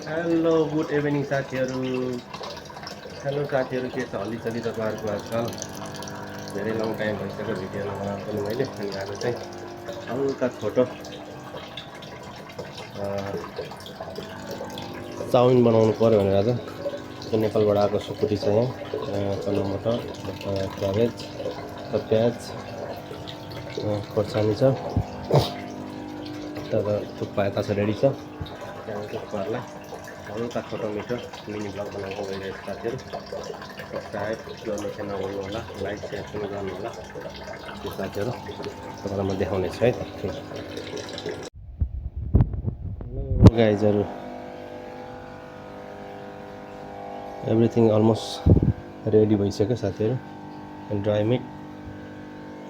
Hello good evening साथीहरू। Hello साथीहरू, के छ हल्लीचल्ली तपाईँहरूको आजकल? धेरै लङ टाइम भइसक्यो भिडियो नबनाएको पनि मैले। अनि आज चाहिँ हल्का छोटो चाउमिन बनाउनु पऱ्यो भनेर आज नेपालबाट आएको सुकुटी छ। यहाँ चना मटर, क्याबेज, प्याज, खोर्सानी छ, तर थुक्पा यता छ रेडी छ। त्यहाँ थुक्पाहरूलाई हल्का छोटो मिठो मिनी ब्लग बनाएको गइरहेको साथीहरू। सब्सक्राइब गर्नु चाहिँ नभुल्नु होला, लाइक सेयर पनि गर्नु होला। त्यो साथीहरू तपाईँलाई म देखाउने छु है त। हेलो गाइजहरू, एभ्रिथिङ अलमोस्ट रेडी भइसक्यो साथीहरू। ड्राई मिट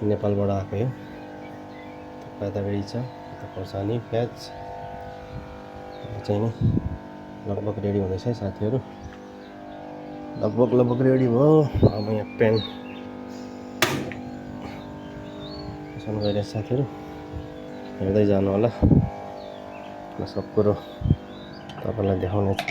नेपालबाट आएको यो थुक्पा यता रेडी छ। यता खोर्सानी, प्याज चाहिँ नि लगभग रेडी हुँदैछ है साथीहरू। लगभग रेडी भयो। अब यहाँ पेन बसाउनु गइरहेछ साथीहरू, हेर्दै जानु होला। म सब कुरो तपाईँलाई देखाउने छु।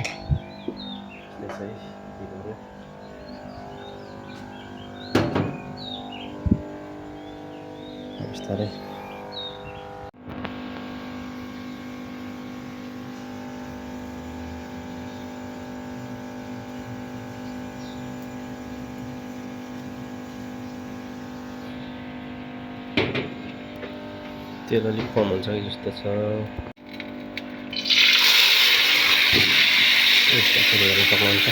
बिस्तारै तेल अलिक कम हुन्छ कि जस्तो छ। पकाउँछ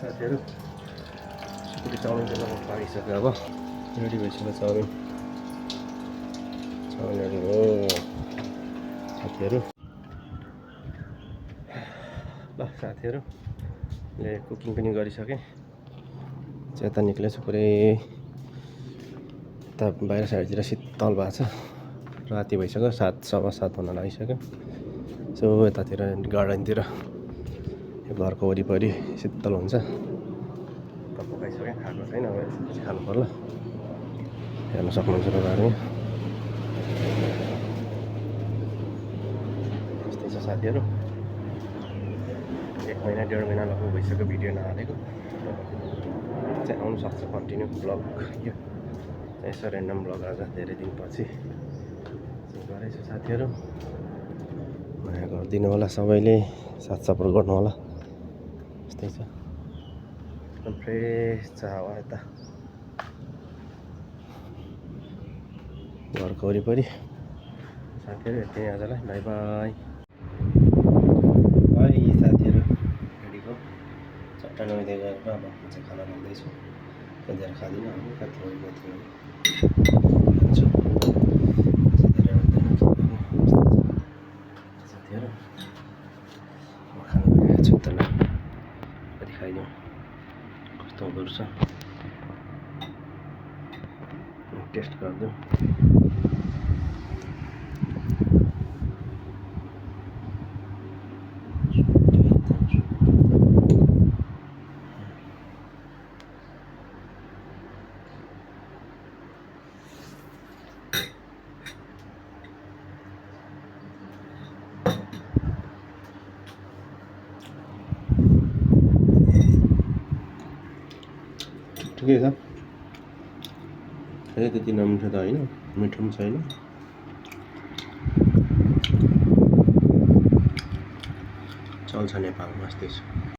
साथीहरू। सुकुटी चाउमिन चाहिँ लगभग पाकिसक्यो। अब रेडी भइसक्यो चाउमिनहरू हो साथीहरू। ल साथीहरूले कुकिङ पनि गरिसकेँ। यता निक्लेछु पुरै यता बाहिर साइडतिर शीतल भएको छ। राति भइसक्यो, 7:15 हुन लागिसक्यो। सो यतातिर गार्डनतिर घरको वरिपरि शीतल हुन्छ। पकाइसकेँ, खाएको छैन, अब यसपछि खानु पर्ला। हेर्न सक्नुहुन्छ तपाईँहरू। यस्तै छ साथीहरू। 1 महिना 1.5 महिना लगभग भइसक्यो भिडियो नहालेको। चाहिँ आउनुसक्छ कन्टिन्यू ब्लग। यो यसो ऱ्यान्डम ब्लग आज धेरै दिनपछि गरेछु साथीहरू। माया गरिदिनु होला सबैले, साथ सपोर्ट गर्नु होला। यस्तै छ, एकदम फ्रेस छ हावा यता घरको वरिपरि साथीहरू। यति आजलाई बाई बाई। साथीहरू रेडी भयो। चट्टा नुहाइदिएर गएर अब म चाहिँ खाना बनाउँदैछु। धेरै खाँदिनँ, हल्का थोरै मात्रै खान्छु। साथीहरू म खाना बनाएको छु, तर कति खाइदिउँ, कस्तो हुँदो रहेछ टेस्ट गरिदिउँ। ठिकै छ, धेरै त्यति नमिठो त होइन, मिठो पनि छैन। चल्छ नेपालमा, यस्तै छ।